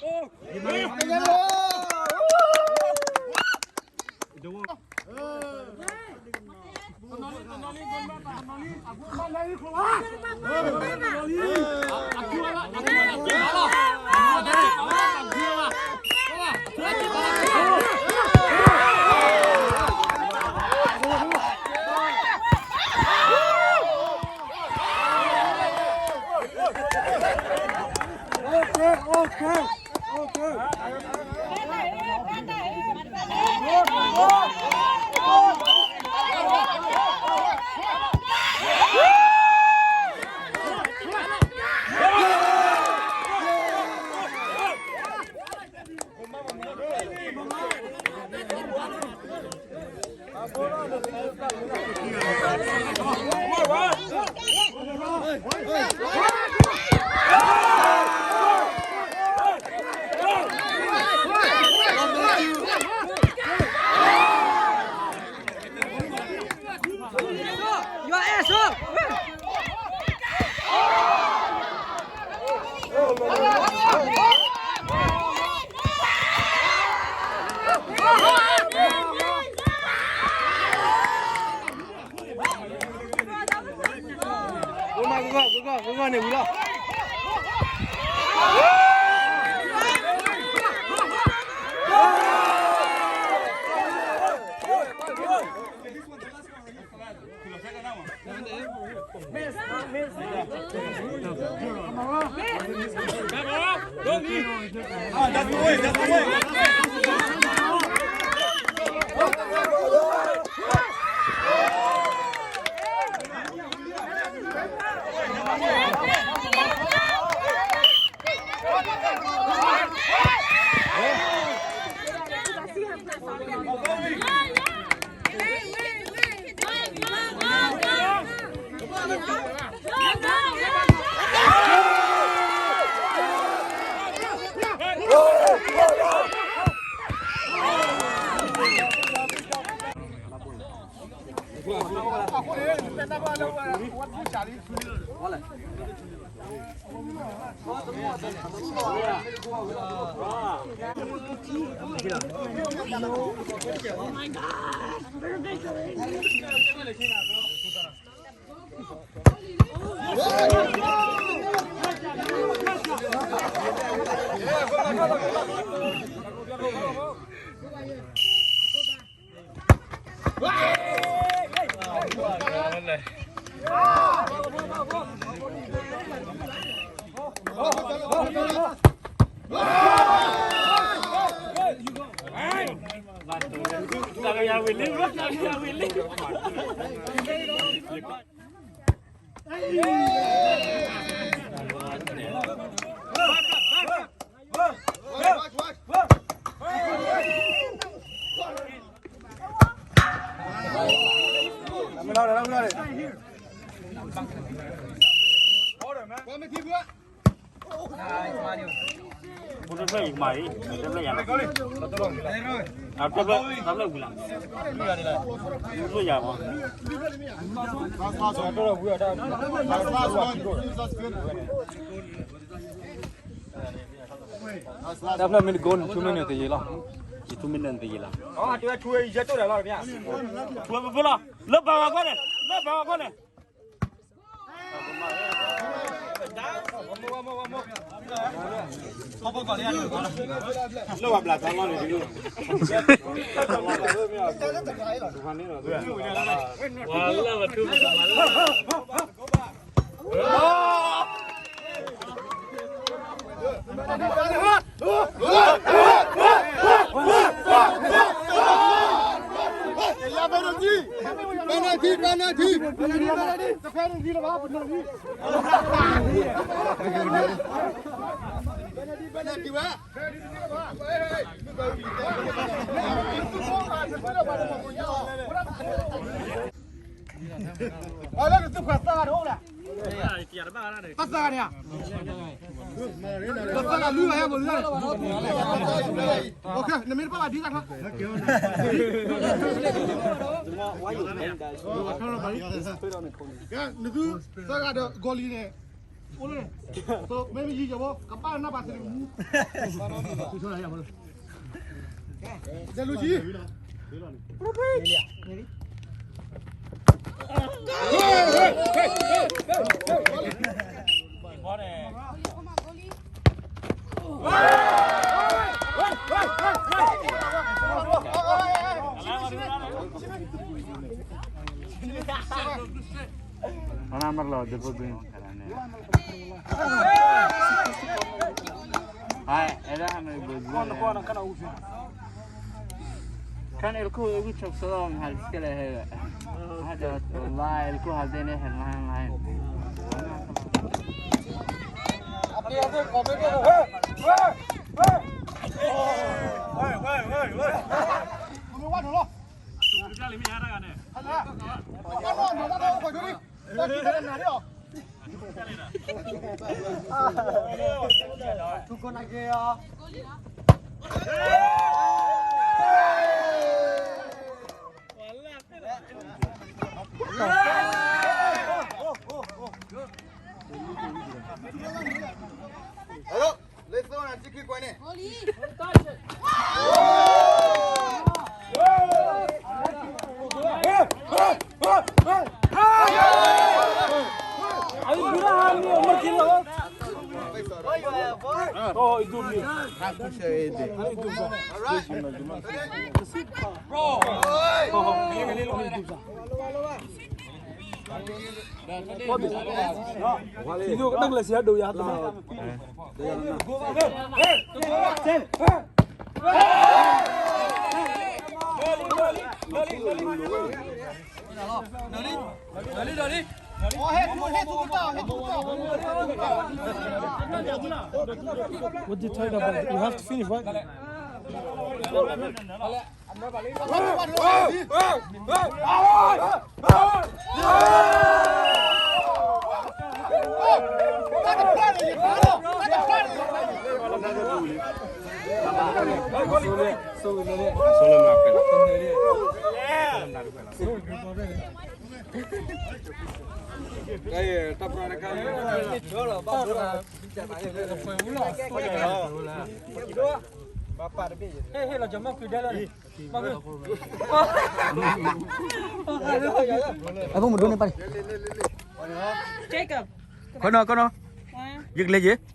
Okay, okay, okay.တၢ်ဖျၢၣ်မ့ၢ်တကိးန့ၣ် two minute သယံၤလီၤ. ယ two minute သယံၤလီၤ. ဝဲပဖိလီၤ လၢပာ်ဂၤခီန့ၣ် လၢပာ်ဂၤခီန့ၣ် လၢပာ်ဘျးသးလီၤန့ၣ် Penalty, penalty, penalty. Penalty, penalty. Penalty, penalty. အလၢနသုခွဲးသၢဂၤတအိၣ်လဲၣ်, ပသၢဂၤန့ၣ်ဧါ, ပသၢဂၤလွံၢ်ဂၤယါဘိးလၢ, နမ့ၢ်တပာ်ဘၣ်ဒ်သးခါ, နသုသၢဂၤဒီးဂီၤလံန့ၣ်, အိၣ်လၢန့ၣ်, မ့ၢ်ယံၤယၤဘိ ကဘၣ်နၢ်ပၢၢ်သ့ၣ်တမူ, ကဲလူၤကံ Anamar lo de bugün. Ay, era hame bugün. Kan el ku egu çok salam hal kele he. Hadi Allah el ku hal dene her lan lan. Hello, let's go and check it. What you talking about? You have to finish, right? Jacob. ခီနီၤ ခီနီၤ ယကလဲၤယဲ